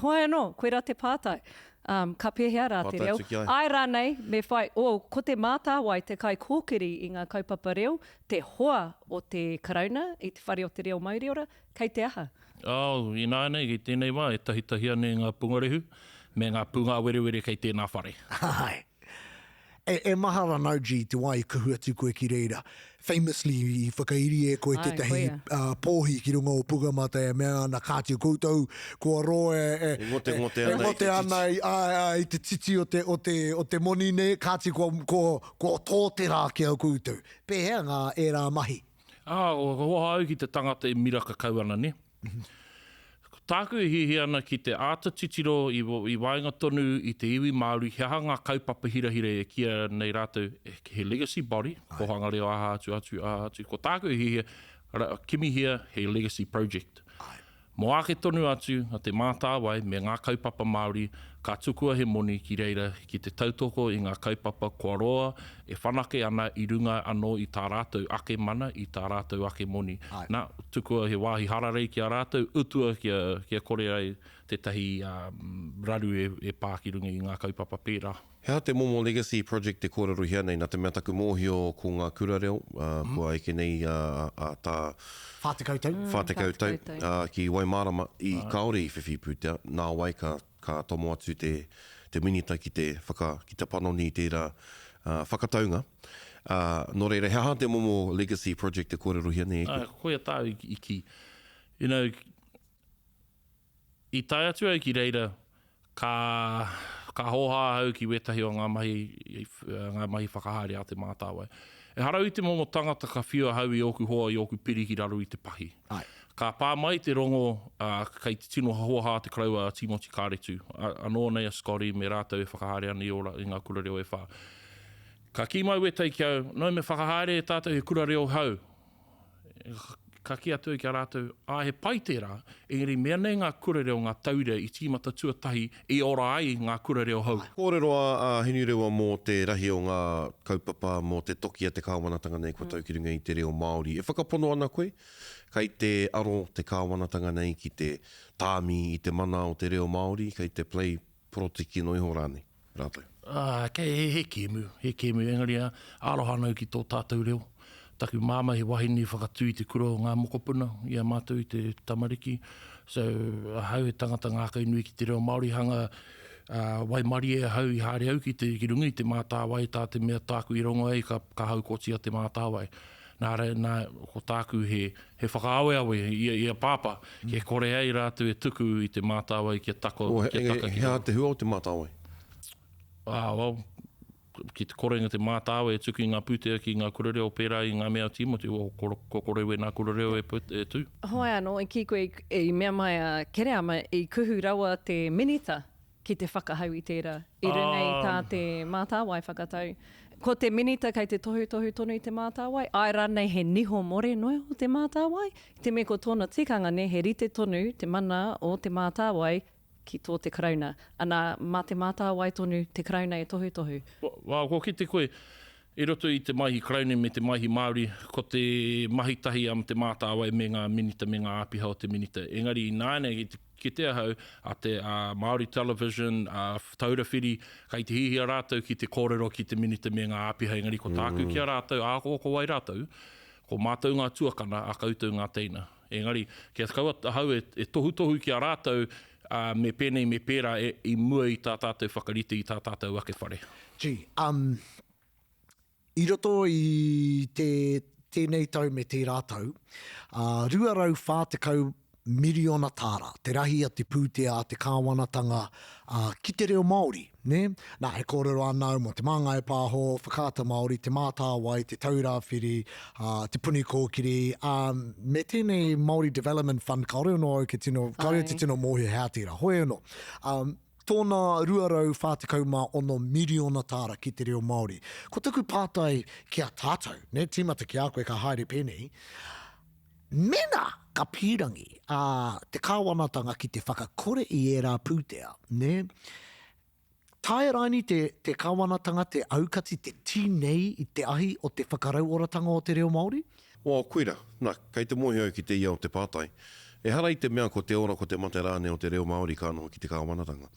Hoi anō, koirā te pātai. Um, ka pēhea rā te reo? Āe rānei, me whai, oh, ko Te Mātāwai te kaikōkiri i ngā kaupapa reo, te hoa o te Karauna i Te Whare o te Reo Mauriora, kei te aha? Oh, ināianei, i tēnei wā, e tahitahi ana i ngā pungarehu me ngā pūngāwerewere kei tēnā whare. Āe. E, e mahara nau, G, te wā i kuhu atu koe ki reira. Famously, i whakairi e koe tētahi uh, pōhi ki runga o Pukamata e mea ana, kāti koutou, kua roa e, e, e ngote, ngote ana, e ngote ana i, ai, ai, i te titi o te, o te, o te moni nei, kāti kua, kua, kua tō te rā ki a koutou. Pēhea ngā ērā mahi? Ā, kua hoha au ki te tangata e miraka kau ana, nē? Ko tāku e hiahia ana ki te āta titiro i, i waenga tonu i te iwi Māori he aha ngā kaupapa hirahira e kīia nei rātou he legacy body, kōhanga reo aha atu, atu, aha atu. Ko tāku e hiahia, ra, kimihia he legacy project. Mō ake tonu atu a Te Mātāwai me ngā kaupapa Māori ka tukua he moni ki reira ki te tautoko i ngā kaupapa kua roa e whanake ana i runga anō i tā rātou ake mana, i tā rātou ake moni. Nā, tukua he wāhi hararei ki a rātou, utua kia, kia kore ai tētahi raru e, e pā ki runga i ngā kaupapa pērā. He aha te momo legacy project e kōrerohia nei? Nā te mea taku mōhio ko ngā kura reo, kua eke nei a tā 40 tau. 40 tau, ki Waimārama, i kāore i whiwhi pūtea, nāwai ka, ka tomo atu te, te Minita ki te whaka, ki te panoni i tērā whakataunga. Nō reira, he aha te momo legacy project e kōrerohia nei e koe? Koia tāu i kī. You know, I tae atu au ki reira, ka, ka hōhā ahau ki wētahi o ngā mahi, ngā mahi whakahaere a Te Mātāwai. Ehara au i te momo tangata ka whiu ahau i ōku hoa, i ōku piri ki raro i te pahi. Āe. Ka pā mai te rongo, ā, kei te tino hōhā te koroua a Tīmoti Kāretu, a, anō nei a Scotty me rātou e whakahaere ana i ō rā, i ngā kura reo e whā. Ka kī mai wētahi ki au, No, me whakahaere e tātou he kura reo hou. Ka kī atu au ki a rātou, āe he pai tērā, engari mea nei ngā kura reo, ngā tauira i tīmata tuatahi i ora ai ngā kura reo hou. Kōrero a Hinurewa mō te rahi o ngā kaupapa mō te toki a te kāwanatanga nei kua tau ki runga i te reo Māori. E whakapono ana koe, kei te aro te kāwanatanga nei ki te tāmi i te mana o te reo Māori, kei te play porotiki noa iho rānei rātou? Ā, kei, he, he kēmu, he kēmu, engari ā, aroha ana au ki tō tātou reo. Taku māmā he wahine i whakatū i te kura o ngā mokopuna i a mātou i te tamariki. So, ahau he tangata ngākau nui ki te reo Māori, hanga ā, waimarie ahau i haere au ki te, ki runga i Te Mātāwai, tā te mea tāku i rongo ai ka, ka haukotia Te Mātāwai. Nā reira, nā, ko tāku he, he whakaaweawe i a, i a Pāpā, kia kore ai rātou e tuku i Te Mātāwai kia tako, Oh, kia taka ki he aha te hua o Te Mātāwai? Ā, well, ki te korenga Te Mātāwai e tuku i ngā pūtea ki ngā kura reo pērā i ngā mea o Tīmoti, well, ko, ko kore wēnā kura reo e, e tū. Hoi anō, i kī koe, i mea mai a Kereama, i kuhu rawa te Minita ki te whakahau i tērā, i runga i tā Te Mātāwai whakatau. Ko te Minita kei te tohutohu tonu i Te Mātāwai, āe rānei he niho more noa iho Te Mātāwai? I te mea ko tōna tikanga nē, he rite tonu te mana o Te Mātāwai ki tō te Karauna. Anā, mā Te Mātāwai tonu te Karauna e tohutohu. Well, kua kite koe, i roto i te Maihi Karauna me te Maihi Māori, ko te mahi tahi a Te Mātāwai me ngā Minita me ngā āpiha o te Minita. Engari ināianei, ki te Kite ahau, a te a Māori Television, a Taura Whiri, kei te hihia rātou ki te kōrero ki te Minita me ngā āpiha, engari ko tāku ki a rātou, ahakoa ko wai rātou, ko mātou ngā tuakana, a koutou ngā teina. Engari, kia kaua ahau e, e tohutohu ki a rātou, ā, me pēnei, me pērā, e, i mua i tā tātou whakarite i tā tātou ake whare. Gee, um, I roto i te tēnei tau me tērā tau, ā, 240 miriona tāra te rahi a te pūtea a te kāwanatanga ā, ki te reo Māori, nē? Nā, he kōrero ana au mō Te Māngai Pāho, Whakaata Māori, Te Mātāwai, Te Taurāwhiri, ā, Te Puni Kōkiri, ā, me tēnei Māori Development Fund, kāore anō au ke tino, kāore au te tino mōhio he aha tērā, hoi anō. Ā, Tōna 246 miriona tāra ki te reo Māori. Ko taku pātai ki a tātou, nē, tīmata ki a koe ka haere pēnei, mena ka pīrangi a te kāwanatanga ki te whakakore i ērā pūtea, nē, taea rānei te, te kāwanatanga te aukati, te tīnei i te ahi o te whakarauoratanga o te reo Māori? Well, koira, na, kei te mōhio au ki te ia o te pātai. Ehara i te mea ko te ora, ko te mate rānei o te reo Māori ka noho ki te kāwanatanga.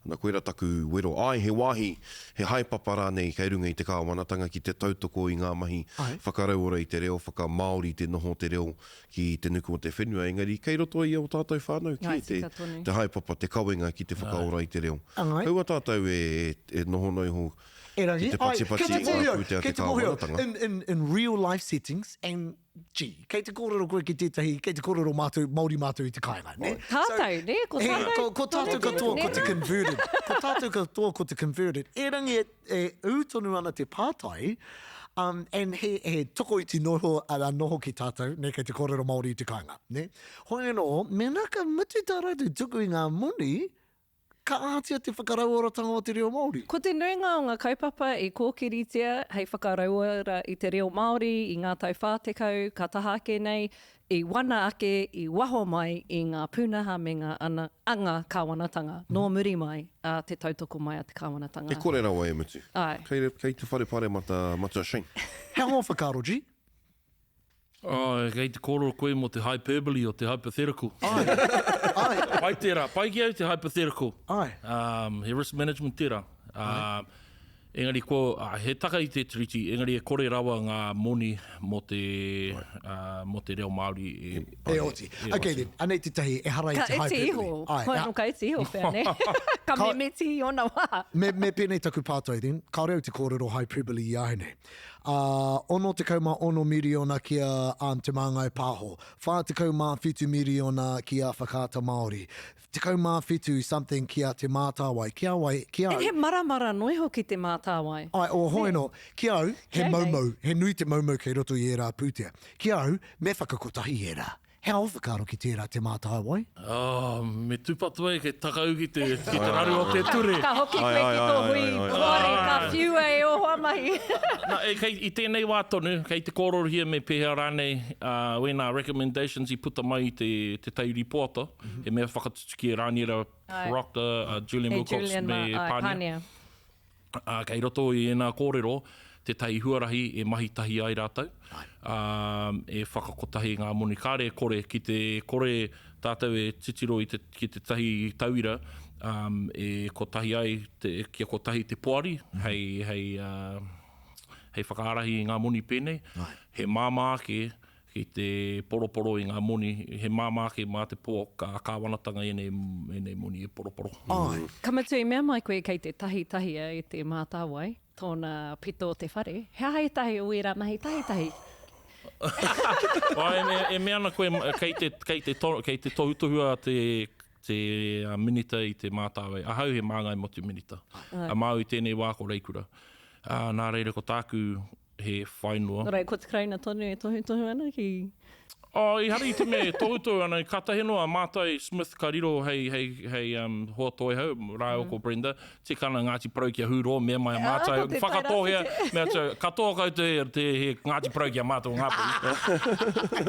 Ana, koira taku wero. Āe, he wāhi, he haepapa rānei kei runga i te kāwanatanga ki te tautoko i ngā mahi whakarauora i te reo, whakamāori i te noho o te reo ki te nuku o te whenua, engari kei roto i ō tātou whānau kē te, te haepapa, te kawenga ki te whakaora i te reo. Kaua tātou e, e noho noa iho ki te patipati i ngā pūtea a te kāwanatanga. In, in, in real life settings and Gee, kei te kōrero koe ki tētahi, kei te kōrero mātou, Māori mātou i te kāinga, nē? Tātou, nē? Ko tātou. Ko, ko tātou katoa ko te converted. Ko tātou katoa ko te converted. Erangi e, e ū tonu ana te pātai, um, and he, he tokoiti noho, uh, noho ki tātou, nē, kei te kōrero Māori i te kāinga, nē? Hoi anō, mēnā ka mutu tā rātou tuku i ngā moni, Ka ahatia te whakarauoratanga o te reo Māori? Ko te nuinga o ngā kaupapa i kōkiritia hei whakarauora i te reo Māori i ngā tau 40 ka taha ake nei, i wana ake i waho mai i ngā pūnaha me ngā ana, anga kāwanatanga nō muri mai a te tautoko mai a te kāwanatanga. E kore rawa e mutu. Āe. Kei, kei te whare paremata Matua Shane. He aha ō whakaaro, G? Oh, kei te kōrero koe mō te hyperbole o te hypothetical. Āe, āe. Pai tērā, pai ki au te hypothetical. Āe. Um, he risk management tērā. Āe. Um, engari ko, he taka i te tiriti, engari e kore rawa ngā moni mō te, uh, mō te reo Māori e, e oti. E oti. Okay then, anei tētahi, ehara i te hyperbole. Ka iti iho, Āe. hoi anō ka iti iho pea, nē? Ka memeti i ōna wā. Me, me pēnei taku pātai then, kāore au te kōrero hyperbole i āianei. Ā, 66 miriona ki a Te Māngai Pāho, 47 miriona ki a Whakaata Māori, 17 something ki a Te Mātāwai, ki a wai, ki au. He maramara noa iho ki Te Mātāwai. Āe, o hoi anō, ki au, he moumou, he nui te moumou kei roto i ērā pūtea. Ki au, me whakakotahi ērā. He ao whakaaro ki tērā Te Mātāwai? Oh, me tūpato e, kei takau ki te, ki te raru o te ture. Ka hoki koe ki tō hui poari, ka whiua e ō hoa mahi. Na, e, kei, i tēnei wā tonu, kei te kōrorohia me pēhea rānei uh, wēnā recommendations i puta mai i te, te tai rīpoata, mm -hmm. he mea whakatutuki e Rāniera Proctor, uh, Julian Wilcox Julian me Pānia. Pānia. Ā, kei roto i ēnā kōrero tētahi huarahi e mahi tahi ai rātou, ā, e whakakotahi ngā moni. Kāre e kore, ki te kore tātou e titiro i te, ki tētahi tauira, ā, e kotahi ai, te, kia kotahi te poari hei, hei, ā, hei whakaārahi i ngā moni pēnei, he māmā ake ki te poroporo i ngā moni, he māmā ake mā te po kāwanatanga ēnei, ēnei moni e poroporo. Āe. Ka mutu i mea mai koe kei te tahitahia e Te Mātāwai tōna pito o te whare, he aha ētahi o ērā mahi tahitahi? Āe, e, e mea ana koe kei te, kei te, kei te tohutohua te, te Minita i Te Mātāwai. Ahau he māngai mō te Minita. A māu i tēnei wā ko Reikura. Ā, nā reira ko tāku he whai noa. Nō reira, ko te Karauna tonu e tohutohu ana ki. Oh, ehara i te mea e tohutohu ana, kātahi anō a Mātai Smith ka riro hei, hei, hei um, hoa toihau, rāua ko Brenda, tika ana Ngāti Porou kia hūrō, mea mai a Mātai, Ah, ko te whakatōhea, Tairāwhiti. mea atu, katoa koutou he, te, he Ngāti Porou ki a mātou Ngāpuhi.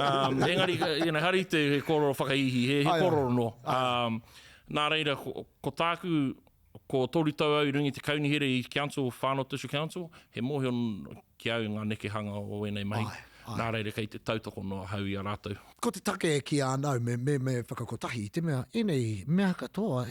um, engari, you know, hari te he kōrero whakaihi, he, he Ai, ai. kōrero noa. Um, nā reira, ko, ko tāku, Ko toru tau au i runga i te kaunihera i Council, Whānau District Council, he mōhio ki au ngā nekehanga o ēnei mahi, nā reira kei te tautoko noa ahau i a rātou. Ko te take e kīia ana au me, me, me whakakotahi i te mea, ēnei mea katoa,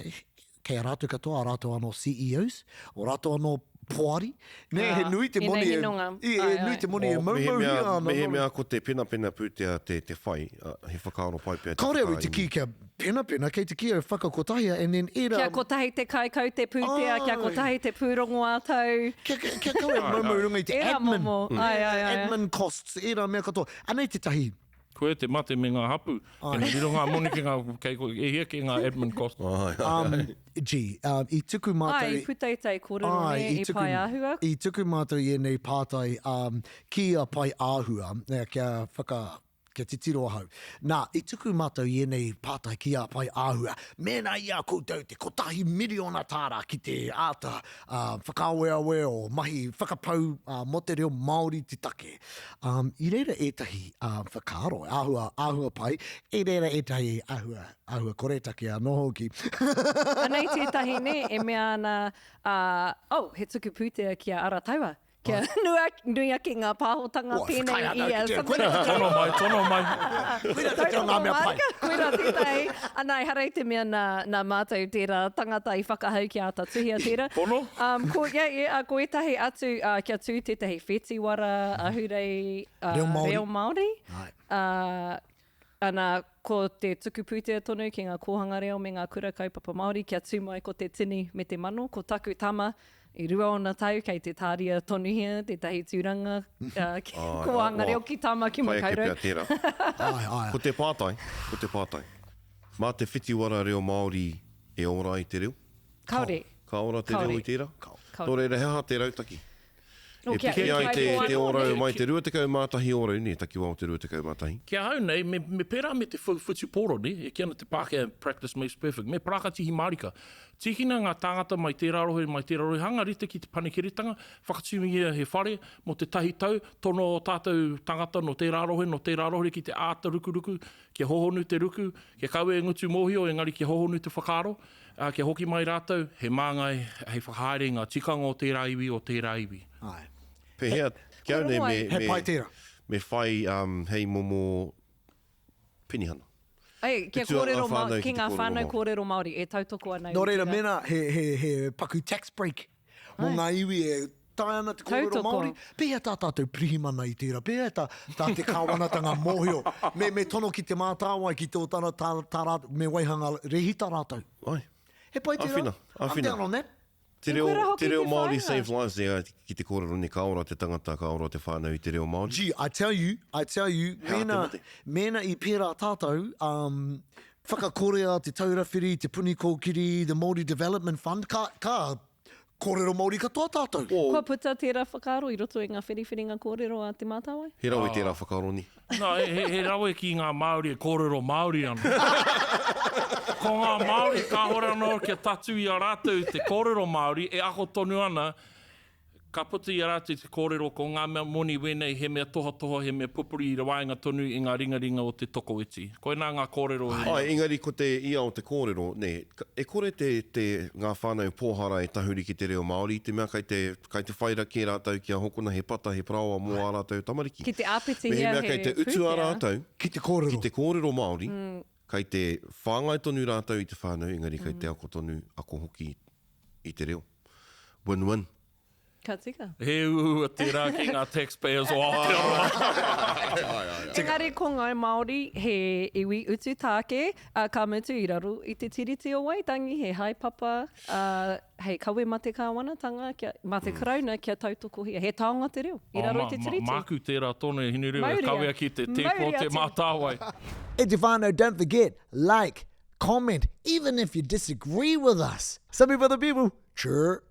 kei a rātou katoa a rātou anō CEOs, o rātou anō poari, nē, he nui te moni e, i, he nui te moni e moumouhia ana. Mehemea ko te penapena pūtea te, te whai, he whakaaro pai pea te Kāore au i te whakaemi. kī kia penapena, kei te kī au whakakotahia and then ērā. Kia kotahi te kaikaute pūtea, kia kotahi te pūrongo ā-tau. Kia, kia, kia kaua e moumou i runga i te Ērā admin. momo, āe, āe, āe. Admin costs, ērā mea katoa. Anei tētahi. Koe te mate me ngā hapu. Kei riro ngā moni ki ngā, kei ko, e hia ki ngā admin cost. Um, G, um, i tuku mātou... Ai, i puta i tei kōrero Ai, ne, i i tuku, Paeāhua. I tuku mātou i ēnei pātai um, ki a Paeāhua, kia whaka, kia titiro ahau. Nā, i tuku mātou i ēnei pātai ki a Paeāhua, mēnā i a koutou te kotahi miriona tāra ki te āta uh, whakaaweawe o mahi whakapau uh, mō te reo Māori te take. Um, i reira ētahi uh, whakaaro, āhua, āhua pai, i reira ētahi āhua, āhua koretake anō hoki. Anei tētahi, nē, e mea ana, uh, oh, he tuku pūtea ki a Arataua. Kia nui ake ngā pāhotanga pēnei i a Tono mai, tono mai. Koira tētahi o ngā mea pai. Koira tētahi. Ana, ehara i te mea nā, nā mātou tērā tangata i whakahau kia āta tuhia tērā. Pono? Um, ko, yeah, yeah, ko ētahi atu, uh, kia tū tētahi whetiwara ahurei uh, Reo Māori. Reo Māori. Ai. Uh, Ana, ko te tuku pūtea tonu ki ngā kōhanga reo me ngā kura kaupapa Māori kia tū mai ko te tini me te mano. Ko taku tama, i rua ōna tau, kei te tāria tonuhia tētahi tūranga ki kōhanga reo ki Tāmaki Pai ake Makaurau. pea tērā. Āe, āe. Ko te pātai, ko te pātai. Mā te whitiwara reo Māori e ora ai te reo? Kāore. Ka ora te reo Kāore. i tērā? Kāore. Nō reira, he aha te rautaki? Nō, E kia piki ai te, ūkaipō te anō, ōrau nē? mai te 21 ōrau, nē, takiwā o te 21. Ki ahau nei, me, me pērā me te whutupōro, nē, e kī ana te Pākehā, practice makes perfect, me parakatihi mārika. Tīkina ngā tāngata mai tērā rohe, mai tērā rohe, hanga rite ki te panekiretanga, whakatūngia he whare mō te tahi tau, tono ō tātou tangata nō tērā rohe, nō tērā rohe ki te āta rukuruku, kia hohonu te ruku, kia kaua e ngutu mōhio, engari kia hohonu te whakaaro. Ā, kia hoki mai rātou, he māngai hei whakahaere i ngā tikanga o tērā iwi, o tērā iwi. Āe. Pēhea, ki au nei me, He me, pai tērā. me whai um, hei momo penihana. Ei, kia Te tua kōrero ngā whānau ki ki te ngā kōrero whānau Māori. kōrero Māori e tautoko ana i Nō reira, tērā. mēnā he, he, he paku tax break mō ngā iwi e taea ana te kōrero Tautoko. Māori, pēhea tā tātou pirihimana i tērā, pēhea tā, tā te kāwanatanga mōhio, me, me tono ki Te Mātāwai, ki tō tana, tā, tā rā, me waihanga rehita rātou. Ai. He pai tērā? Āwhina, I'm āwhina. down on that. Te E reo, koira hoki te reo te Māori whāinga. saves lives, e ai ki te kōrero nei, ka ora te tangata, ka ora te whānau i te reo Māori. Gee, I tell you, I tell you, He aha te mēnā, mate? mēnā i pērā tātou, um, whakakorea Te Taura Whiri, Te Puni Kōkiri, the Māori Development Fund, ka, ka kōrero Māori katoa tātou. Kua puta tērā whakaaro i roto i ngā whiriwhiringa kōrero a Te Mātāwai? He rawe tērā whakaaro nei. Nā, he, he, he rawe ki ngā Māori e kōrero Māori ana. Ko ngā Māori kāore anō kia tatū i a rātou te kōrero Māori e ako tonu ana Ka puta i a rātou te kōrero ko ngā mea moni wēnei he mea tohatoha, he mea pupuri i waenga tonu i ngā ringaringa o te tokoiti. Koinā ngā kōrero he mea. Āe, engari ko te ia o te kōrero, nē, e kore te, te, ngā whānau pōhara e tahuri ki te reo Māori i te mea kai te, kai te whai ra kē rātou kia hokona he pata, he paraoa mō ā rātou tamariki. Ki te āpitihia Mehemea he kei te utua pūtea. rātou Ki te kōrero. ki te kōrero Māori, kei te whāngai tonu rātou i te whānau, engari kei te ako tonu, ako hoki i te reo. Win-win. Ka tika. He uaua tērā ki ngā taxpayers o Aotearoa. Engari ko Ngāi Māori he iwi utu tāke, ā, ka mutu i raro i te Tiriti o Waitangi he haepapa, ā, hei kawe mā te kāwanatanga, kia, mā te Karauna kia tautokohia. He taonga te reo i raro i te Tiriti. Māku tērā tono e Hinerewa e Mauria. kawea ki te tēpu o Mauria Te atu. Mātāwai. E te whānau, don't forget, like, comment, even if you disagree with us. Some people, the people, chur.